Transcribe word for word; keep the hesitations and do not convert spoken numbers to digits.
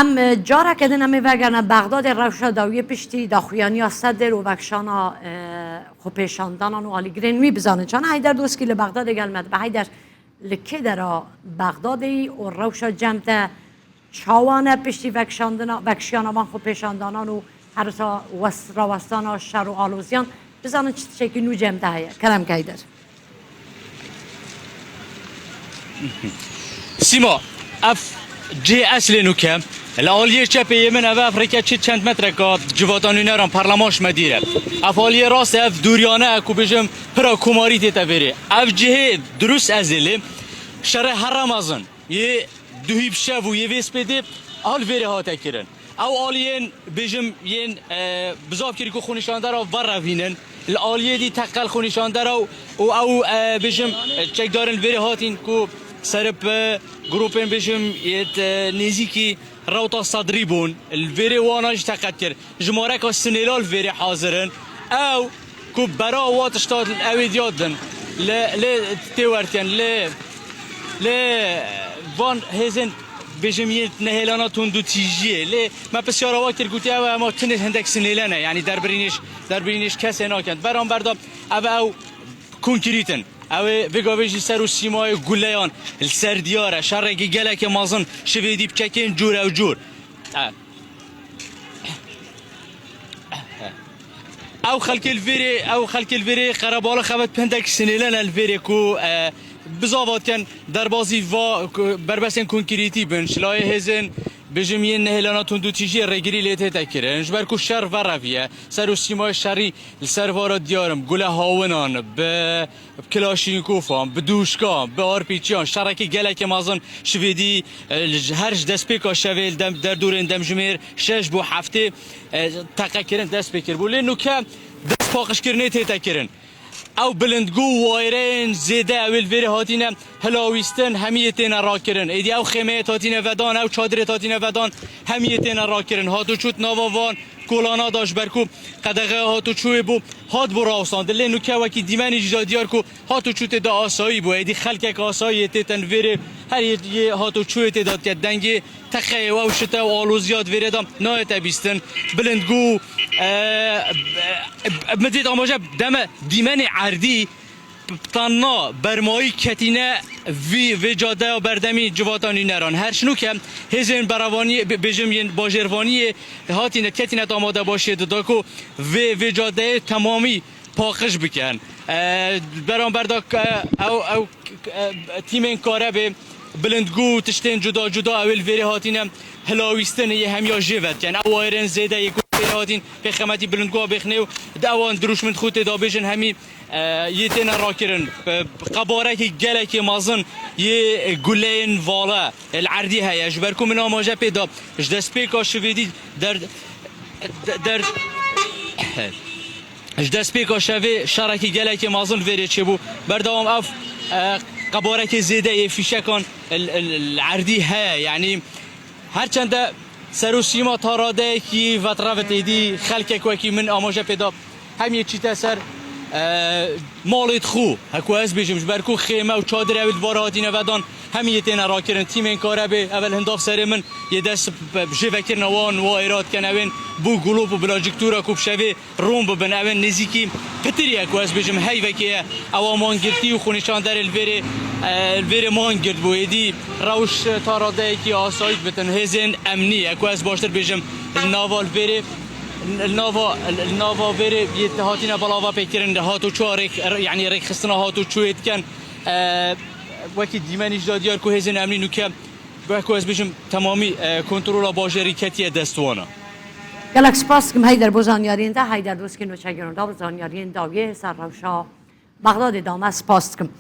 Em, e, careke din em ê vegerine Bexdadê, rewşa dawiyê piştî daxuyaniya Sedr û vekişana, e, xwepêşandanan û alîgirên wî bizanin. Çana Heyder Doskî li Bexdadê gel me dibe. Heyder, li kê dera Bexdadê yî û rewşa cem te çawa ne piştî vekişandina, vekişiyana van xwepêşandanan û herisa wes-, rawestana şer û aloziyan? Bizanin çi tiştekî nû cem te heye. Kerem ke Heyder. Sîma, ev cihê eslê nûke. Li aliyê çepê yê min ev, ev rêke çi çend metreka civata nûneran, parleman ji me dîr e. Ev aliyê rast e, ev dûriyane e ku bêjim pira komarî tête vêrê. Ev cihê dirust ez ê lê şerê here mezin yê duhî bi şev û yê vê spêdê al vêrê hate kirin. Ew aliyên bêjim yên, e, bizavkirî ku xwênîşandera verevînin, li aliyê dî teqel xwênîşandera û, û ew, e, bêjim, e, çekdarên vêrê hatîn ku serip, e, grûpên bêjim yêt, e, nêzîkî rewta Sedrî bûn, li vêrê wana jî teqet kir. Jimareka sinêla li vêrê hazir in. Ew ku bera wa tişta ew ê diyat din. Lê, lê tê wertiyen, lê, lê van hêzên bêjim yên nehêlana tundûtîjiyê. Lê me pisyara wa kir, gotiye ew ema tinê hindek sinêle ne. Yanî derbirînê ş-, derbirînê ji kesê nakin. Beramber de ev, ew konkrît in. Ew ê vê gavê jî ser û sîmayê guleyan li ser diyar e. Şerekî gelekê mezin şivê dî bi çekên cûr ew cûr. E. Ew xelkê li vêrê, ew xelkê li vêrê qerebalix evet hindek sinêle ne li vêrê ku, e, bizava dikin derbazî va ku berbestên konkrîtî bin. Ji layê hêzên bêjim yên nehêlana tundûtîjiyê rêgirî lê tête kirin. Ji ber ku şer vereviye, ser û sîmayê şerî li ser vara diyar in. Gule hawinan bi bi kilaşînkofan, bi dûşkan, bi arpîçiyan şerekî gelekî mezin şivêdî, e, ji, her ji destpêka şevê li dem, derdorên demjimêr şeş bû heftê, e, teqekirin dest pê kiribû. Lê nûke dest paqijkirinê tête kirin. Ew bilindgû û wayireyên zêde ew ê li vêrê hatîne hilawîstin, hemî yê têne rakirin. Êdî ew xêmeyê hatîne vedan, ew çadirê hatîne vedan, hemî yê têne rakirin. Hat û çût nava van kolana da ji ber ku qedexeya hat û çûyê bû, hat bû rawestandin. Lê nûke wekî dîmenî jî da diyar ku hat û çû tê de asayî bû. Êdî xelkek asayî yê tê ten vêrê her yê, yê hat û çûyê tê da diket. Dengê teqeyê û ew şite û aloziya di vêrê de nayête bîstin. Bilindgû, e, e, e, min dît amaje deme dîmenê erdî tanna bermayî ketîne vî, vê cadeya berdemî civata nûneran. Her şinûke hêzên berevaniyê, bê-, bêjim yên bajêrvaniyê hatîne, ketîne amadebaşiyê dida ku vê, vê cadeyê temamî paqij bikin. E, beramber da ke-, ew, ew, e, tîmên karebê bilindgû û tiştên cuda cuda ew ê li vêrê hatîne hilawîstin yê hemiya jê vedikin. Ew wayirên zêde yê ku vêrê hatîn pêxemetî bilindgûa bêxinê û di ewan dirûşmin xwe tê da bêjin hemî, e, yê têne rakirin. E, qebarekî gelekî mezin yê guleyên vala, e, li erdî heye. Ji ber ku min amaje pê da ji destpêka şivêdî der, der, ji destpêka şevê şerekî gelekî mezin vêrê çêbû. Berdewam ev, e, qebarekê zêde yê fîşekan li, li, li erdî heye. Yanî her çende ser û sîma ta radeyekî vetrevit êdî xelkek wekî min amaje pê da hemiyê çîte ser, e, malê xwe. Heko ez bêjim, ji ber ku xême û çadir ew ê di vara hatîne vedan, hemiyê têne rakirin. Tîmên karebê ev li hindav serê min yê dest bi jê vekirina wan, wa êra dikin, ew ên bû gulop û bilajiktura ku bi şevê rûn bibin. Ew ên nêzîkî pitirî ye ku ez bêjim heyvekê ye. Ewa mangirtî û xwînîşanderê li vêrê, e, li vêrê mangirt bû. Êdî rewş ta radeyekî asayî bitin. Hêzên emnî ye ku ez baştir bêjim li nava li vêrê, li nava, li nava vêrê yê hatîne belava pêkirin, hat û çû rêk, yanî rêkxistina hat û çûyê dikin. E, wekî dîmenî jî da diyar ku hêzên emnî nûke, wek ku ez bêjim, temamî, e, kontrola bajêrî ketiye dest wana. Gelek spas dikim Heyder bo zanyariyên te. Heyder Doskî nûçegerûnda bo zanyariyên dawiyê ser rewşa Bexdadê da me. Spas dikim.